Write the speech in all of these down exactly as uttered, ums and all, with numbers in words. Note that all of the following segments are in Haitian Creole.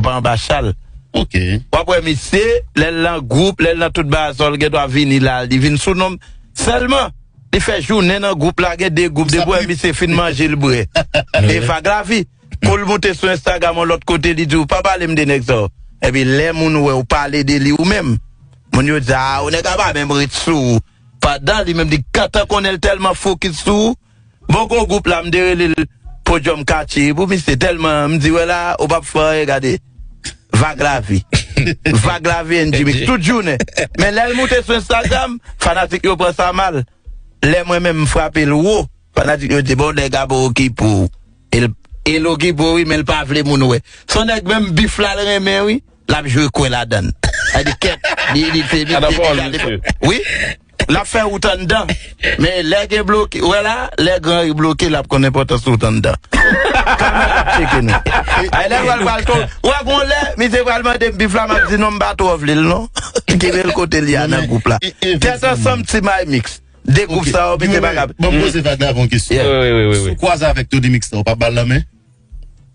pa anba chal. Ok. W ap wè misye, lè l nan gwoup, lè l nan tout bagay sa, l gen dwa vini la, li vin sou non m. Sèlman, li fè jounen nan gwoup la, gen de gwoup, depi w wè misye fin manje, l bwè. E vag lavi. Kou l moute sou Instagram yon lòt kote, li di w, "Pa pale m de nèg sa yo." Epi lè moun wè w pale de li ou menm, moun yo di, "A, ou nèg a pa menm ret sou ou." Pandan li menm li gentan konnen l tèlman fokis sou ou. Bon, gwo gwoup la, m te rele l Podium Katye pou misye tèlman, m di, "Wè la, ou p ap fè anyen, gade." Vag lavi. Vag lavi, N G Mix, tout jounen. Men lè l moute sou Instagram, fanatik yo pran sa mal. Lè mwen menm m frape l wo, fanatik yo di, "Bon, nèg a bon okipe w." E l, e l okipe w, wi, men l pa vle moun wè. Se yon nèg menm bif la l renmen, wi. L ap jwe kwè ladan l. Sa di kèt, li, li se li, Adan li, pawòl, li, li, mesye. Wi. L ap fè wout anndan. Men lè gen bloke, wè la, lè Gran Ri bloke, l ap konn enpòtans wout anndan. Kòman l ap tcheke nou? Ay, lè l wè l pral tou, wè gon lè, misye pral mande m bif la, m ap di non, m pa twò vle l non. Kenbe l kote l ye a nan gwoup la. Tèt ansanm, Team Imix. De gwoup sa yo, misye pa ka. Bon, poze Vag Lavi yon kesyon. Yeah. Wi, wi, wi, wi, wi. Si w kwaze avèk Tony Mix la, ou p ap ba l lanmen?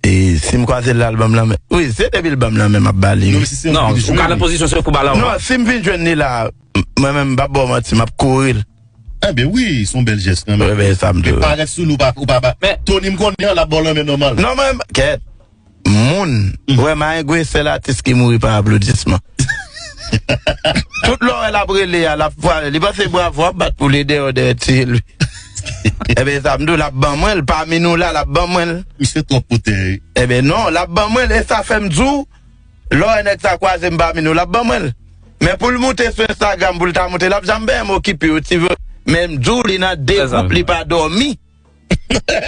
E si m kwaze l la, l ban m lanmen. Wi, se depi l ban m lanmen, m ap ba li, wi. Non, men si se yon Non, ou ka nan pozisyon se pou ba l anvan. Non, si m vin jwenn li la, m-, mwen menm, m p ap ba w manti, m ap kouri l. Enben wi, se yon bèl jès kanmenm. Wi, men sa m di w. Parèt sou li, ou pa, ou pa ba. Men Tony, m konnen l ap ba w lanmen nòmal. Non, men, kèt. Moun, vrèman, Marengue, sèl atis ki mouri pa aplodisman. Tout lè w wè l ap rele a, l ap vwale. Li panse bravo ap bat pou li deyò dèyè tiye l. Ebyen, sa m di w, l ap ban mwen l. Pami nou la, l ap ban mwen l. Misye twòp pou tè, wi. Ebyen, non, l ap ban mwen l. E sa fè m di w, lè w wè nèg sa kwaze m pami nou, l ap ban mwen l. Men pou l moute sou Instagram, pou l ta moute, l ap janm benyen m okipe yo, ti vre. Men m di w, li nan de gwoup, li pa dòmi.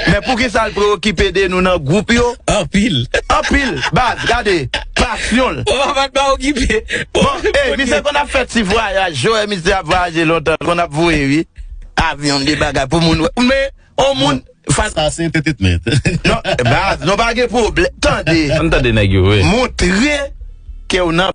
Men poukisa l preokipe de nou nan gwoup yo? Anpil. Anpil. Baz, gade. Pasyon l. Ou pa pa t pa okipe. Bon, ey, misye konn ap fè ti vwayaj. Jowè misye ap vwayaje lontan. Konn ap voye, wi. Avyon, de bagay pou moun wè. Men, on moun. Sa se entertainment. Non, baz, nou pa gen pwoblèm. Tande. Ann tande nèg yo, wi. Montre ke w nan